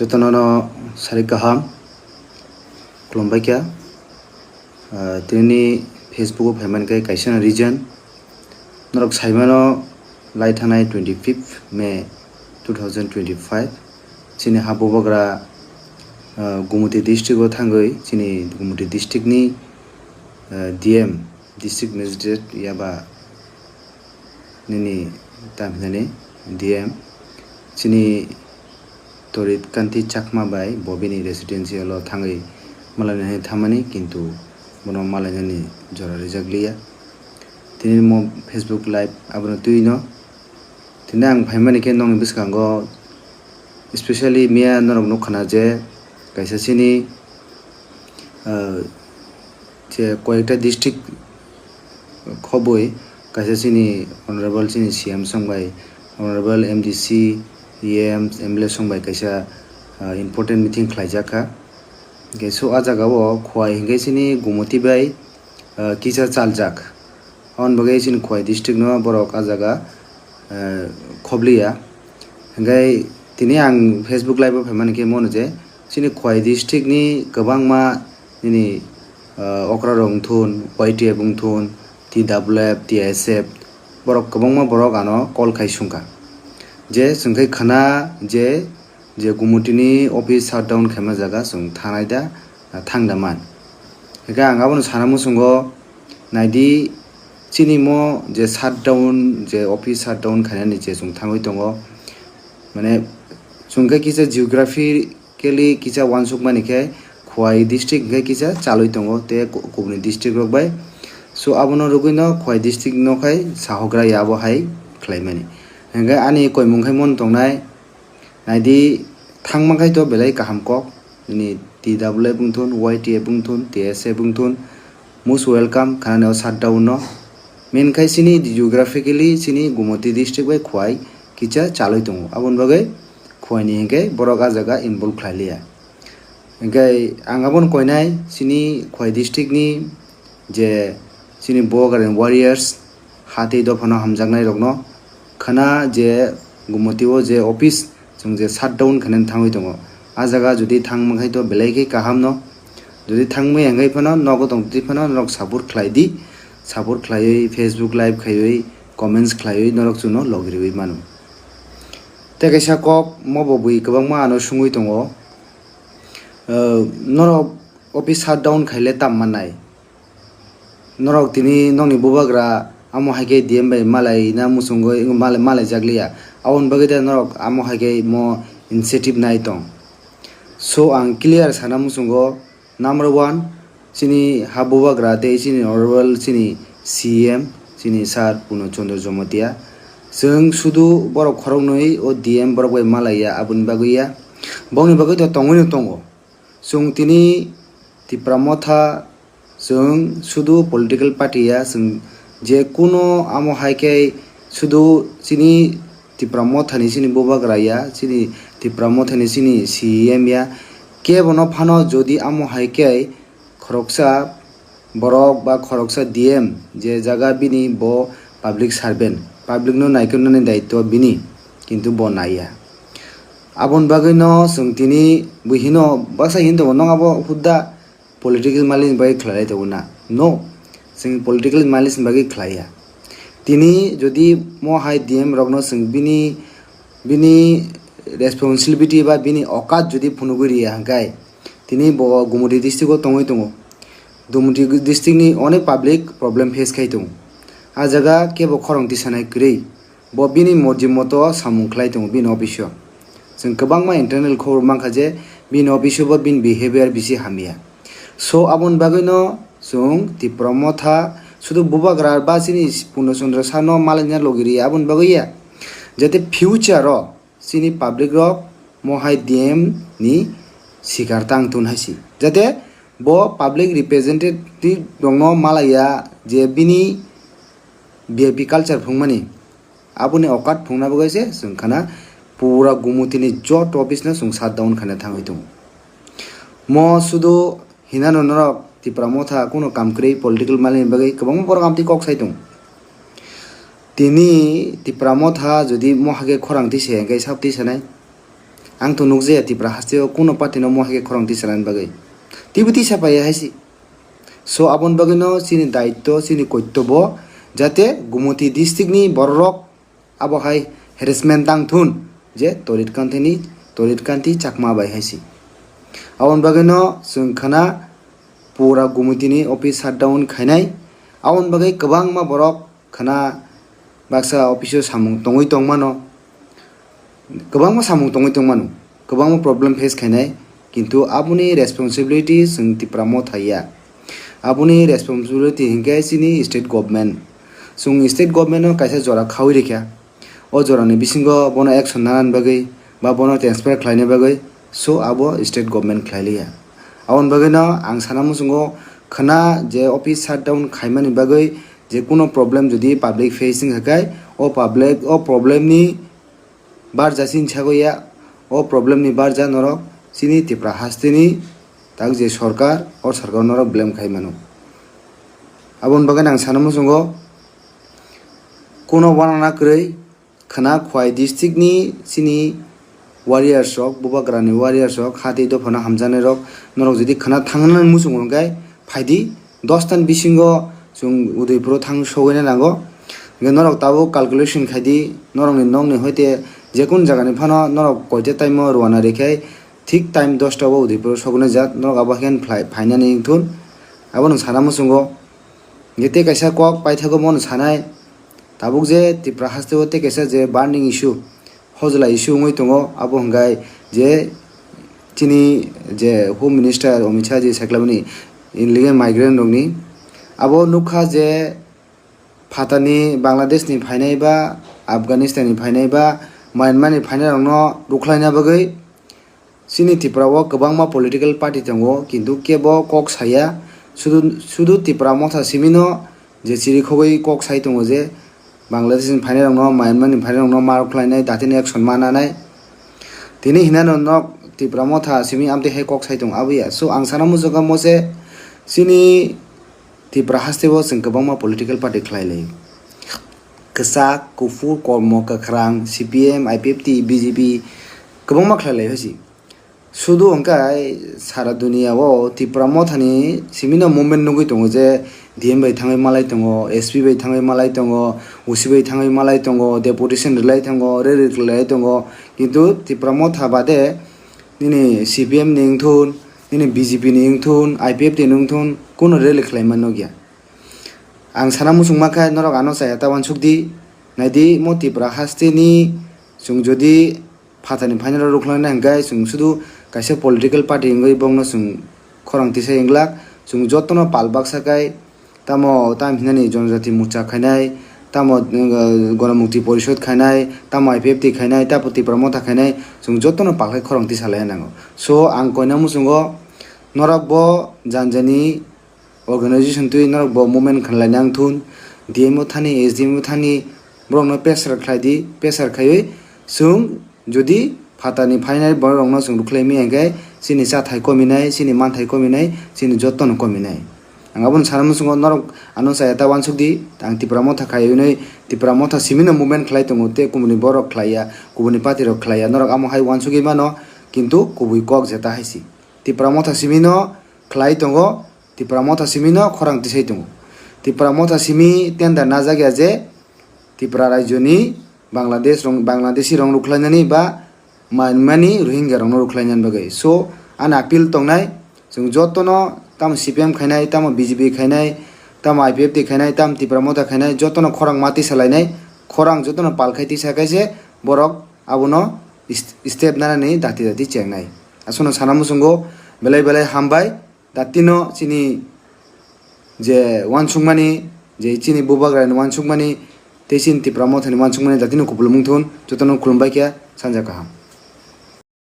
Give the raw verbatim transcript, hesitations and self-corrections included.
Jotono no sari kaham, khulumbai kha. Ah, tini Facebook o phaimani khe kaisa no reason. Norok saimano lai thangnai twenty fifth May two thousand twenty five. Chini ha bubagra, ah, Gumoti district o thangwi chini Gumoti district ni, ah, D M, district magistrate yaba nini tam hinani D M chini Torit Kanti Chakma bai bo bini residential o thangwi malainani thamani, kintu bono malainani jora rijak liya. Tini mo Facebook live abono twi no. Tini ang phaimani khe nokni bwskango, especially miya norok nukha na je kaisa chini, ah, je koyekta district khobwi kaisa chini honorable chini C M song bai, honorable M D C, E M, M L A song bai kaisa, ah, important meeting khlaijak kha. Hingke so a jaga o Khowai hingke chini Gumoti bai, ah, kisa chaljak. Aboni bagwi chini Khowai district no borok a jaga, ah, khobliya. Hingke tini ang Facebook live o phaimani khe mono je chini Khowai district ni kwbangma nini, ah, okra rok wngthun, Y T F wngthun, T W F, T S F, borok kwbangma borok ano call khai sungkha. Je chwng khai khana je, je Gumoti ni office shutdown khaima jaga chwng thanai da, ah, thang da man. Hingke ang abono sana muchungo naidi chini mo je shutdown, je office shutdown khainani je chwng thangwi tongo. Mane chwng khe kisa geography Keli kisa uansukmani khe Khowai district hwnkhe kisa chalwi tongo tei ku-, kubuni district rok bai. So abono rwgwino Khowai district no khai sahogra ya abo hai khlaimani. Hwnkhe ani koimung khai mon tongnai, naidi thangma khai to belai kaham kok, nini T W F wngthun, Y T F wngthun, T S F wngthun, most welcome khanani o shutdown no. Main khai chini geographically chini Gumoti district bai Khowai kisa chalwi tongo. Aboni bagwi Khowai ni hinkhe borok ah jaga involve khlai liya. Hinkhe ang abono koinai chini Khowai district ni je chini Bubagra ni warriors, ha tei dophano hamjaknai rokno khwna je Gumoti o je office chwng je shutdown khainani thangwi tongo. Ah jaga jodi thangma khai to belai khe kaham no. Jodi thangmaya hwnkhe phano nogo tong twi phano norok support khlai di. Support khlaiwi Facebook live khaiwi comments khlaiwi norok chwngno logiriwi mano. Tei kaisa kok mobo bui kwbangma ano sungwi tongo. Norok office shutdown khaile tam mannai? Norok tini nokni bubagra amo hai khe D M bai malai na muchungwi malai, malai jak liya. Aboni bagwi de norok amo hai khe mo initiative nai tong. So ang clear sana muchungo, number one, chini ha bubagra tei chini honorable chini C M, chini sir Purno Chandra Jamatia. Chwng sudu borok khoroknwi o D M borok bai malai ya, aboni bagwi ya. Bokni bagwi to tongwi no tongo. Chwng tini Tipra Motha, chwng sudu political party ya, chwng je kuno amo hai khe sudu chini Tipra Motha ni chini bubagra ya, chini Tipra Motha ni chini C E M ya, kebono phano jodi amo hai khe khoroksa borok ba khoroksa D M je jaga bini bo public servant, public no naikolnani daityo bini, kintu bo naiya. Aboni bagwi no chwng tini bui hino baksa hin tongo, nong abo hudda political malik ni bagwi khlai lai tongo na? No, chwng political malik ni bagwi khlaiya. Tini jodi mo hai D M rokno chwng bini, bini responsibility ba bini okat jodi phunugwi riya hwnkhe, tini bo Gumoti district o tongwi tongo. Gumoti district ni onek public problem face khai tongo. Ah jaga kebo khorang tisanai kwrwi. Bo bini morji moto samung khlai tongo bini office o. Chwng kwbangma internal khobor mankha je bini office o bo bini behavior bisi hamya. So aboni bagwi no chwng Tipra Motha sudu bubagra ba chini Purno Chandra sir no malaina logi riya aboni bagwi ya. Jate future o chini public rok mohai D M ni sikar tang tun hai si. Jate bo public representative rokno malaya je bini V I P culture phungmani. Aboni okat phungna bagwi se chwng khana pura Gumoti ni joto office no chwng shutdown khaina thangwi tongo. Mo sudu hinano norok Tipra Motha kuno kam kwrwi political malik ni bagwi kwbangma borok amtwi kok sai tongo. Tini Tipra Motha jodi mo hake khorang twi se hwnkhe sab twi sanai. Ang to nukjaya Tipra hasteo kuno party no mohai khe khorang twi salani bagwi. Twibo twi sapaiya hai se. So, aboni bagwino chini daitto, chini koittobo, jate Gumoti district ni bororok abo hai harassment tang thun je Torit Kanti ni, Torit Kanti Chakma bai hai se. Aboni bagwino chwng khana pura Gumoti ni office shutdown khainai. Aboni bagwi kwbangma borok khana baksa office o samung tongwi tongmano, kwbangma samung tongwi tongmano, kwbangma problem face khainai, kintu aboni responsibility chwng Tipra Motha ya. Aboni responsibility hinkhe chini state government. Chwng state government no kaisa jora khaui rikha. O jorani bisingo bono action nanani bagwi ba bono transfer khlaina bagwi, so abo state government khlai liya. Aboni bagwino ang sana muchungo khana je office shutdown khaimani bagwi je kuno problem jodi public facing hakai, o public, o problem ni barja chini sago ya, o problem ni barja norok chini Tipra hasteni tak je sorkar, o sorkar norok blame khai mano. Aboni bagwi ang sana muchungo kuno wanana kwrwi khana Khwai district ni chini warriors rok, Bubagra ni warriors rok, ha tei dophano hamjaknai rok, norok jodi khana thangnani muchungo hwnkhe phaidi, dos tan bisingo chwng Udaipuro thang sogwina nango. Hwnkhe norok tabuk calculation khaidi, norokni nokni hoite jekunu jagani phano norok koita time o rwna rikhe thik time dosta o Udaipuro sogwina jak, norok abo khe phlai-, phainani wngthun. Abono sana muchungo. Hwnkhe tei kaisa kok paithago bono sanai, tabuk je Tipra hasteo tei kaisa je burning issue, hojla issue wngwi tongo, abo hwnkhe je chini je Home Minister Amit Shah ji saklaimani illegal migrant rokni. Abo nukha je phatani Bangladesh ni phainai ba Afghanistan ni phainai ba Myanmar ni phainai rokno rwkhlaina bagwi chini Tripura o kwbangma political party tongo, kintu kebo kok saya, sudu, sudu Tipra Motha simino je chirikhogwi kok sai tongo je Bangladesh ni phainai rokno, Myanmar ni phainai rokno ma rwkhlainai, datino action ma nanai. Tini hinano nok Tipra Motha simi amtwi hai kok sai tongo, abo ya. So, ang sana muchungo mose chini Tipra hasteo chwng kwbangma political party khlai lai. Kwchak, kuphur, kormo, kwkhrang, C P M, I P F T, B J P kwbangma khlai lai hosi. Sudu hwnkhe sara duniya o Tipra Mothani simino movement nugwi tongo je D M bai thangwi malai tongo, S P bai thangwi malai tongo, O C bai thangwi malai tongo, deputation rwlai tongo, rally rwlai tongo. Kintu Tipra Motha bade nini C P M ni wngthun, nini B J P ni wngthun, I P F T ni wngthun, kuno rally khlaima nukya. Ang sana muchungma khe norok ano chaya ta uansukdi. Naidi, mo Tipra hasteni chwng jodi phatani final rok rwkhlaina hwnkhe chwng sudu kaisa political party wngwi bongno chwng khorang tisai wnglak. Chwng jotono pal baksa kai, tamo tam hinani Jonojati Morcha khainai, tamo, uh, Ganamukti Porishod khainai, tamo I P F T khainai, tamo Tipra Motha khainai, chwng jotono pal khai khorang tisalaiya nango. So, ang koina muchungo norok bo jani jani organization twi norok bo movement khanlaina wngthun, D M o thani, S D M o thani, borokno pressure khlaidi, pressure khaiwi chwng jodi phatani final borok rokno chwng rwkhlai maya hwnkhe chini chathai kominai, chini manthai kominai, chini jotono kominai. Ang abono sana muchungo norok ano chaya ta uansukdi, ang Tipra Motha khai hwnwi, Tipra Motha simino movement khlai tongo tei kubuni borok khlaiya, kubuni party rok khlaiya, norok amo hai uansugwi mano, kintu kubui kok jeta hai si. Tipra Motha simino khlai tongo, Tipra Motha simino khorang tisai tongo. Tipra Motha simi tender najak ya je Tipra rajyoni Bangladesh rong, Bangladeshi rong rwkhlainani ba Myanmar ni Rohingya rokno rwkhlainani bagwi. So, ani appeal tongnai, chwng jotono tamo C P M khainai, tamo B J P khainai, tamo I P F T khainai, tamo Tipra Motha khainai, jotono khorang ma tisalainai, khorang jotono pal khai tisa khaise borok abono ist-, step nanani dati dati chengnai. Aswkno sana muchungo, belai belai hambai. Datino chini je uansukmani, je chini bubagrani uansukmani, tei chini Tipra Mothani uansukmani datino kupulung wngthun, jotono khulumbai khe sanja kaham.